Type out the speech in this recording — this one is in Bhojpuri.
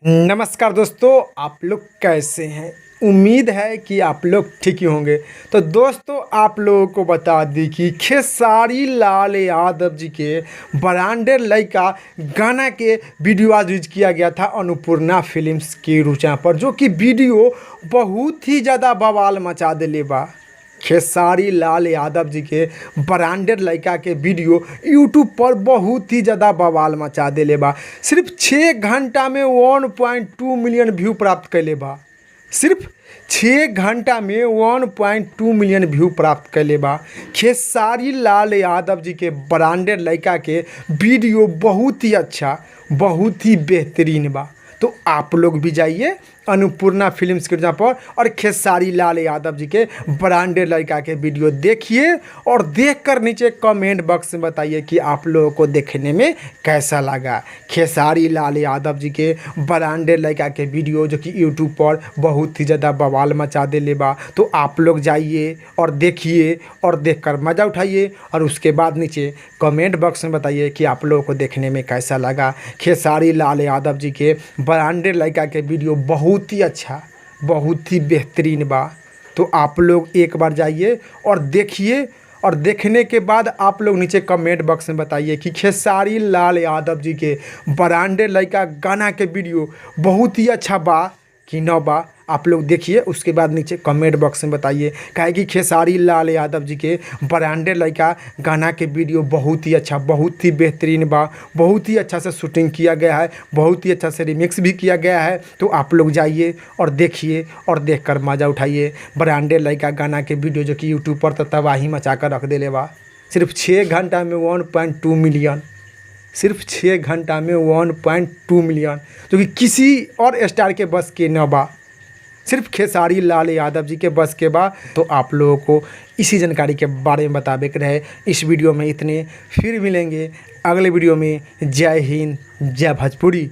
नमस्कार दोस्तों, आप लोग कैसे हैं? उम्मीद है कि आप लोग ठीक ही होंगे। तो दोस्तों, आप लोगों को बता दी कि खेसारी लाल यादव जी के ब्रांडेड लड़का गाना के वीडियो आज रिलीज किया गया था अन्नपूर्णा फिल्म्स की रुचा पर, जो कि वीडियो बहुत ही ज़्यादा बवाल मचा दिले बा। खेसारी लाल यादव जी के ब्रांडेड लड़का के वीडियो यूट्यूब पर बहुत ही ज़्यादा बवाल मचा देले बा। सिर्फ 6 घंटा में 1.2 मिलियन व्यू प्राप्त कैले बा। सिर्फ 6 घंटा में 1.2 मिलियन व्यू प्राप्त कैले बा। खेसारी लाल यादव जी के ब्रांडेड लड़का के वीडियो बहुत ही अच्छा, बहुत ही बेहतरीन बा। तो आप लोग भी जाइए अन्नपूर्णा फिल्म्स के पर और खेसारी लाल यादव जी के ब्रांडेड लड़का के वीडियो देखिए और देखकर नीचे कमेंट बॉक्स में बताइए कि आप लोगों को देखने में कैसा लगा खेसारी लाल यादव जी के ब्रांडेड लड़का के वीडियो, जो कि यूट्यूब पर बहुत ही ज़्यादा बवाल मचा देले बा। तो आप लोग जाइए और देखिए और देखकर मज़ा उठाइए और उसके बाद नीचे कमेंट बॉक्स में बताइए कि आप लोगों को देखने में कैसा लगा। खेसारी लाल यादव जी के ब्रांडेड लड़का के वीडियो बहुत ही अच्छा, बहुत ही बेहतरीन बा। तो आप लोग एक बार जाइए और देखिए और देखने के बाद आप लोग नीचे कमेंट बॉक्स में बताइए कि खेसारी लाल यादव जी के ब्रांडेड लड़का गाना के वीडियो बहुत ही अच्छा बा कि न बा। आप लोग देखिए, उसके बाद नीचे कमेंट बॉक्स में बताइए। काहे कि खेसारी लाल यादव जी के ब्रांडेड लड़का गाना के वीडियो बहुत ही अच्छा, बहुत ही बेहतरीन बा। बहुत ही अच्छा से शूटिंग किया गया है, बहुत ही अच्छा से रिमिक्स भी किया गया है। तो आप लोग जाइए और देखिए और देख कर मज़ा उठाइए ब्रांडेड लड़का गाना के वीडियो, जो कि यूट्यूब पर तो तबाही मचा कर रख देले बा। सिर्फ 6 घंटा में 1.2 मिलियन, सिर्फ 6 घंटा में 1.2 मिलियन, जो कि किसी और स्टार के बस के न बा, सिर्फ खेसारी लाल यादव जी के बस के बा। तो आप लोगों को इसी जानकारी के बारे में बतावे के रहे। इस वीडियो में इतने, फिर मिलेंगे अगले वीडियो में। जय हिंद, जय भोजपुरी।